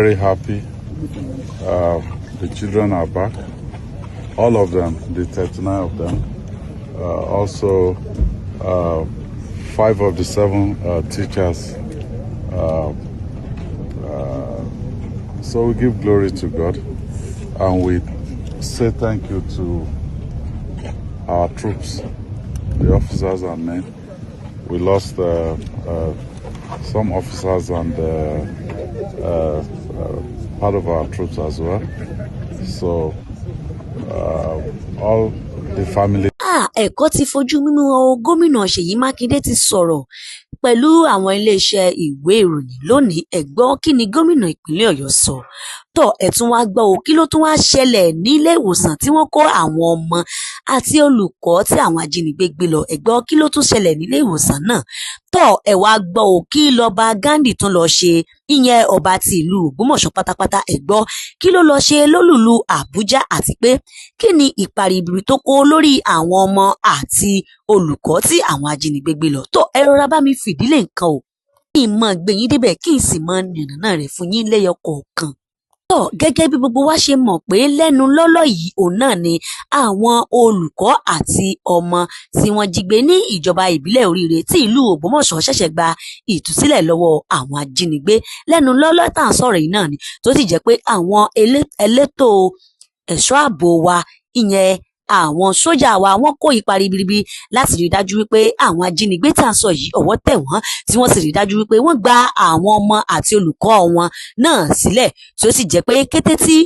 Very happy. The children are back. All of them, the 39 of them. Also, five of the seven teachers. So we give glory to God and we say thank you to our troops, the officers and men. We lost some officers and part of our troops as well. So all the family Ah, ẹ̀kọ́ ti fojú mímu o. Gómìnà Ṣèyí Mákindé ti sọ̀rọ̀ pẹ̀lú àwọn iléeṣẹ́ ìwé ìròyìn lónìí. Ẹ gbọ́, kí ni gómìnà ìpínlẹ̀ Ọ̀yọ́ sọ? Tọ́ ẹ̀ tún wá gbọ́ o, kí ló tún wá ṣẹlẹ̀ nílé ìwòsàn tí wọ́n kó àwọn ọmọ àti olùkọ́ tí àwọn ajínigbé gbé lọ? Ẹ gbọ́, kí ló tún ṣẹlẹ̀ nílé ìwòsàn náà? Tọ́ ẹ wá gbọ́ o, kí lọ́ba Ghandi tún lọ ṣe, ìyẹn ọba ti ìlú Ògbómọ̀ṣọ́ pátápátá? Ẹ gbọ́, kí ló lọ ṣe lólùlù Àbújá, àti pé kí ni ipa ribiribi tó kó lórí àwọn ọmọ àti olùkọ́ tí àwọn ajínigbé gbé lọ? Tó ẹ rọra bá mi fìdílé nǹkan o, kí n mọ̀ gbé yín débẹ̀, kí n sì mọ yànnàná rẹ̀ fún yín lẹ́yọ kọ̀ọ̀kan. Tọ́, gẹ́gẹ́ bí gbogbo wa ṣe mọ̀ pé lẹ́nu lọ́lọ́ yìí, òun náà ni àwọn olùkọ́ àti ọmọ tí wọ́n jí gbé ní ìjọba ìbílẹ̀ Oríire tí ìlú Ògbómọ̀ṣọ́ ṣẹ̀ṣẹ̀ gba ìtúsílẹ̀ lọ́wọ́ àwọn ajínigbé lẹ́nu lọ́lọ́ tá à ń sọ̀rọ̀ yìí náà ni, tó sì jẹ́ pé àwọn elétò ẹ̀ṣọ́ ààbò wa, ìyẹn àwọn sójà wa, wọ́n kó ipa ribiribi láti rí i dájú wípé àwọn ajínigbé tí à ń sọ yìí, ọwọ́ tẹ̀ wọ́n, tí wọ́n sì rí i dájú wípé wọ́n gba àwọn ọmọ àti olùkọ́ wọn náà sílẹ̀, tí ó sì jẹ́ pé kété tí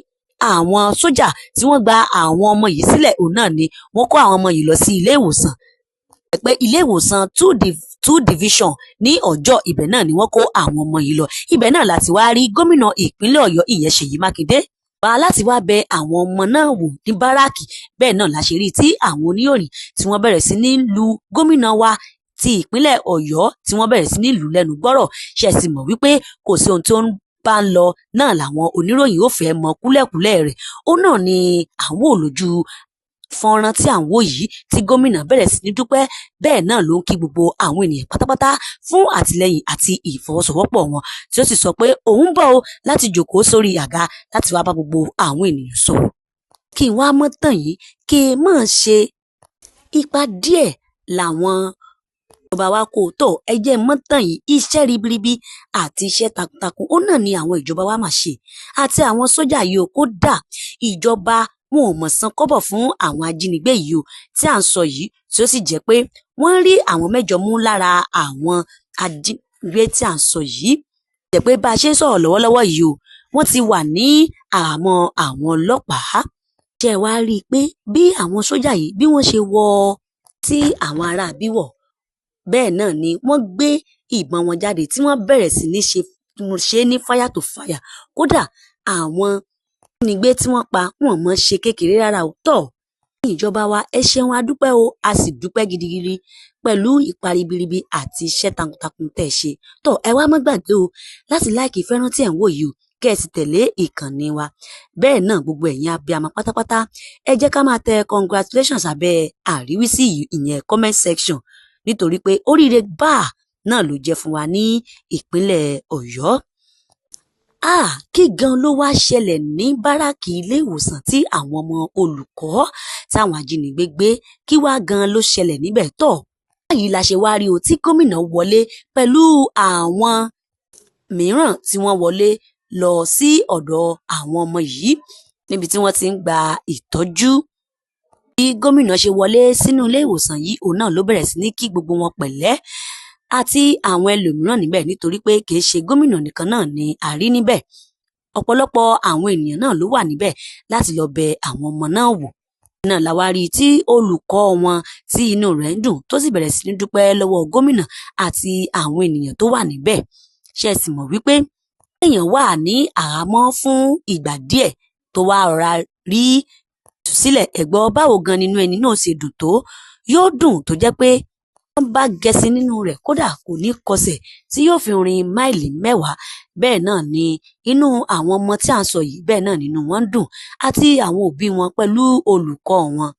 àwọn sójà tí wọ́n gba àwọn ọmọ yìí sílẹ̀, òun náà ni wọ́n kó àwọn ọmọ yìí lọ sí ilé ìwòsàn, pé ilé ìwòsàn two division ní Ọjọ́, ibẹ̀ náà ni wọ́n kó àwọn ọmọ yìí lọ. Ibẹ̀ náà láti wá rí gómìnà ìpínlẹ̀ Ọ̀yọ́, ìyẹn Ṣèyí Mákindé, wá láti wá bẹ àwọn ọmọ náà wò ní báràkì. Bẹ́ẹ̀ náà la ṣe rí tí àwọn oníròyìn tí wọ́n bẹ̀rẹ̀ sí ní lu gómìnà wa ti ìpínlẹ̀ Ọ̀yọ́, tí wọ́n bẹ̀rẹ̀ sí ní lù lẹ́nu gbọ́rọ̀. Ṣe sì mọ̀ wípé kò sí ohun tó ń bá ń lọ náà làwọn oníròyìn ò fẹ́ mọ kúlẹ̀kúlẹ̀ rẹ̀. Ó náà ni àwọn òlójú fọ́nrán tí à ń wò yìí tí gómìnà bẹ̀rẹ̀ sí ní dúpẹ́. Bẹ́ẹ̀ náà ló ń kí gbogbo àwọn ènìyàn pátápátá fún àtìlẹ́yìn àti ìfọwọ́sowọ́pọ̀ wọn, tí ó sì sọ pé òun bọ̀ ó láti jókòó sórí àga láti wá bá gbogbo àwọn ènìyàn sọ̀rọ̀. Kí n wá mọ́ tàn yín, kí n mọ̀ ṣe ipa díẹ̀ làwọn ìjọba wa kò tó. Ẹ jẹ́ mọ́ tàn yín, iṣẹ́ ribiribi àti iṣẹ́ takuntakun ó náà ni àwọn ìjọba wa máa ṣe àti àwọn sójà yìí ó. Kódà, ìjọba wọn ò mọ̀ san kọ́bọ̀ fún àwọn ajínigbé yìí o tí à ń sọ yìí, tí ó sì jẹ́ pé wọ́n rí àwọn 8 mú lára àwọn ajínigbé tí à ń sọ yìí, jẹ́ pé bá a ṣe ń sọ̀rọ̀ lọ́wọ́lọ́wọ́ yìí o, wọ́n ti wà ní àhámọ́ àwọn ọlọ́pàá. Ṣé ẹ wá rí i pé bí àwọn sójà yìí bí wọ́n ṣe wọ tí àwọn ará bí wọ̀, bẹ́ẹ̀ náà ni wọ́n gbé ìbọn wọn jáde tí wọ́n bẹ̀rẹ̀ sí ní ṣe ní fire to fire. Kódà, àwọn ajínigbé tí wọ́n pa, wọn mọ̀ ṣe kékeré rárá o. Tọ́, ìjọba wa, ẹ ṣeun, a dúpẹ́ o, a sì dúpẹ́ gidigidi pẹ̀lú ipa ribiribi àti iṣẹ́ takuntakun tẹ́ ẹ ṣe. Tọ́, ẹ wá má gbàgbé o láti like fẹ́ràn tí ẹ̀ ń wò yìí o, kẹ́ ẹ sì tẹ̀lé ìkànnì wa. Bẹ́ẹ̀ náà, gbogbo ẹ̀yin abiyamọ pátápátá, ẹ jẹ́ ká máa tẹ congratulations abẹ́ àríwísí yìí, ìyẹn comment section, nítorí pé oríire gbáà náà ló jẹ́ fún wa ní ìpínlẹ̀ Ọ̀yọ́. Ah, kí gan ló wá ṣẹlẹ̀ ní báràkì ilé ìwòsàn tí àwọn ọmọ olùkọ́ táwọn ajínigbé gbé? Kí wá gan ló ṣẹlẹ̀ níbẹ̀? Tọ́, báyìí la ṣe wá rí o tí gómìnà wọlé pẹ̀lú àwọn mìíràn tí wọ́n wọlé lọ sí ọ̀dọ̀ àwọn ọmọ yìí níbi tí wọ́n ti ń gba ìtọ́jú. Bí gómìnà ṣe wọlé sínú ilé ìwòsàn yìí, òun náà ló bẹ̀rẹ̀ sí ní kí gbogbo wọn pẹ̀lẹ́ àti àwọn ẹlòmíràn níbẹ̀, nítorí pé kì í ṣe gómìnà nìkan náà ni a rí níbẹ̀. Ọ̀pọ̀lọpọ̀ àwọn ènìyàn náà ló wà níbẹ̀ láti lọ bẹ àwọn ọmọ náà wò. Náà la wá rí tí olùkọ́ wọn tí inú rẹ̀ ń dùn, tó sì bẹ̀rẹ̀ sí ní dúpẹ́ lọ́wọ́ gómìnà àti àwọn ènìyàn tó wà níbẹ̀. Ṣé ẹ sì mọ̀ wípé èèyàn wà ní àhámọ́ fún ìgbà díẹ̀ tó wá rọra rí ìtúsílẹ̀, ẹ gbọ́, báwo gan nínú ẹni náà ṣe dùn tó? Yóò dùn tó jẹ́ pé wọ́n bá gẹṣin nínú rẹ̀, kódà kò ní kọsẹ̀ tí yóò fi rin máìlì 10. Bẹ́ẹ̀ náà ni inú àwọn ọmọ tí à ń sọ yìí, bẹ́ẹ̀ náà nínú wọn ń dùn, àti àwọn òbí wọn pẹ̀lú olùkọ́ wọn.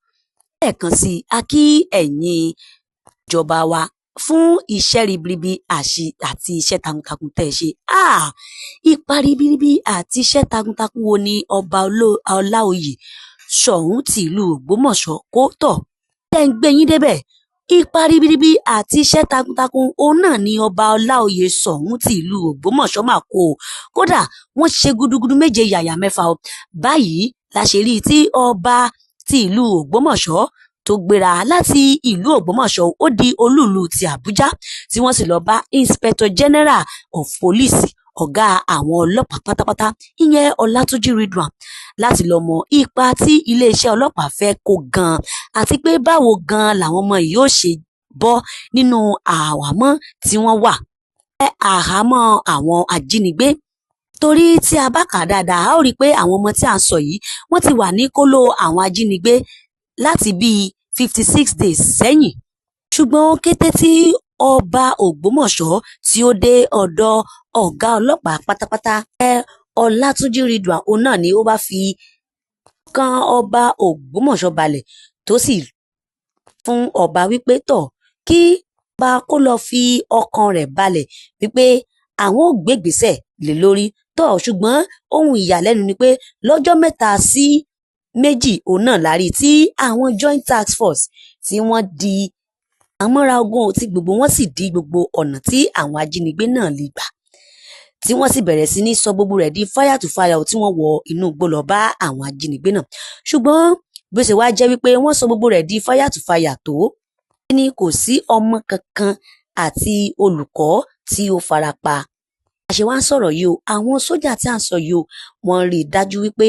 Lẹ́ẹ̀kan sí i, a kí ẹ̀yin ìjọba wa. Fún iṣẹ́ ribiribi àti iṣẹ́ takuntakun tẹ́ ẹ ṣe. Ipa ribiribi àti iṣẹ́ takuntakun wo ni Ọba Ọláoyè Ṣọ̀ún ti ìlú Ògbómọ̀ṣọ́ kó tọ̀? Jẹ́ ń gbé yín débẹ̀. Ipa ribiribi àti iṣẹ́ takuntakun òun náà ni Ọba Ọláoyè Ṣọ̀ún ti ìlú Ògbómọ̀ṣọ́ mà kó o. Kódà wọ́n ṣe gudugudu méje yàyà mẹ́fà o. Báyìí la ṣe rí tí ọba ti ìlú Ògbómọ̀ṣọ́ tó gbéra láti ìlú Ògbómọ̀ṣọ́, ó di olúùlú ti Àbújá, tí wọ́n sì lọ bá Inspector General of Police, ọ̀gá àwọn ọlọ́pàá pátápátá, ìyẹn Ọlátúnjí Ridwan, láti lọ mọ ipa tí iléeṣẹ́ ọlọ́pàá fẹ́ kó gan-an, àti pé báwo gan-an làwọn ọmọ yìí ó ṣe bọ́ nínú àhámọ́ tí wọ́n wà, àhámọ́ àwọn ajínigbé. Torí tí a bá kà á dáadáa, a ó rí i pé àwọn ọmọ tí à ń sọ yìí, wọ́n ti wà ní kóló àwọn ajínigbé láti bíi 56 days sẹ́yìn. Ṣùgbọ́n kété tí ọba Ògbómọ̀ṣọ́ tí ó dé ọ̀dọ̀ ọ̀gá ọlọ́pàá pátápátá, Ọlátúnjí Ridwan, òun náà ni ó bá fi kan ọba Ògbómọ̀ṣọ́ balẹ̀, tó sì fún ọba wípé tọ̀ kí ọba kó lọ fi ọkàn rẹ̀ balẹ̀ wípé àwọn ò gbégbèsè lé lórí tọ̀. Ṣùgbọ́n ohun ìyàlẹ́nu ni pé lọ́jọ́ 3 sí 2, òun náà la rí tí àwọn Joint Task Force tí wọ́n di àmọ́ra ogun, tí gbogbo wọn sì di gbogbo ọ̀nà tí àwọn ajínigbé náà lè gbà, tí wọ́n sì bẹ̀rẹ̀ sí ní sọ gbogbo rẹ̀ di fire to fire, tí wọ́n wọ inú igbó lọ bá àwọn ajínigbé náà. Ṣùgbọ́n bí ó ṣe wá jẹ́ wípé wọ́n sọ gbogbo rẹ̀ di fire to fire tó ní, kò sí ọmọ kankan àti olùkọ́ tí ó fara pa. A ṣe wá ń sọ̀rọ̀ yìí o, àwọn sójà tí à ń sọ yìí o, wọ́n rí i dájú wípé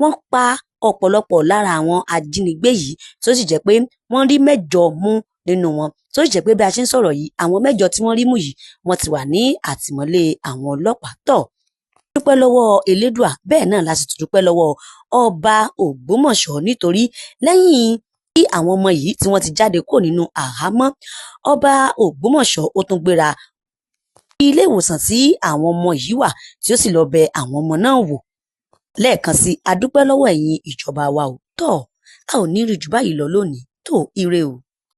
wọ́n pa ọ̀pọ̀lọpọ̀ lára àwọn ajínigbé yìí, tó sì jẹ́ pé wọ́n rí mẹ́jọ mú nínú wọn, tó sì jẹ́ pé bí a ṣe ń sọ̀rọ̀ yìí, àwọn mẹ́jọ tí wọ́n rí mú yìí, wọ́n ti wà ní àtìmọ́lé àwọn ọlọ́pàá. Tọ̀ dúpẹ́ lọ́wọ́ Elédùà, bẹ́ẹ̀ náà la sì tún dúpẹ́ lọ́wọ́ ọba Ògbómọ̀ṣọ́, nítorí lẹ́yìn tí àwọn ọmọ yìí tí wọ́n ti jáde kúrò nínú àhámọ́, ọba Ògbómọ̀ṣọ́ ó tún gbéra ilé ìwòsàn tí àwọn ọmọ yìí wà, tí ó sì lọ bẹ àwọn ọmọ náà wò lẹ́ẹ̀kan sí. A dúpẹ́ lọ́wọ́ ẹ̀yin ìjọba wa ò tọ́. A ò ní rí jù báyìí lọ lónìí tó. Ire o.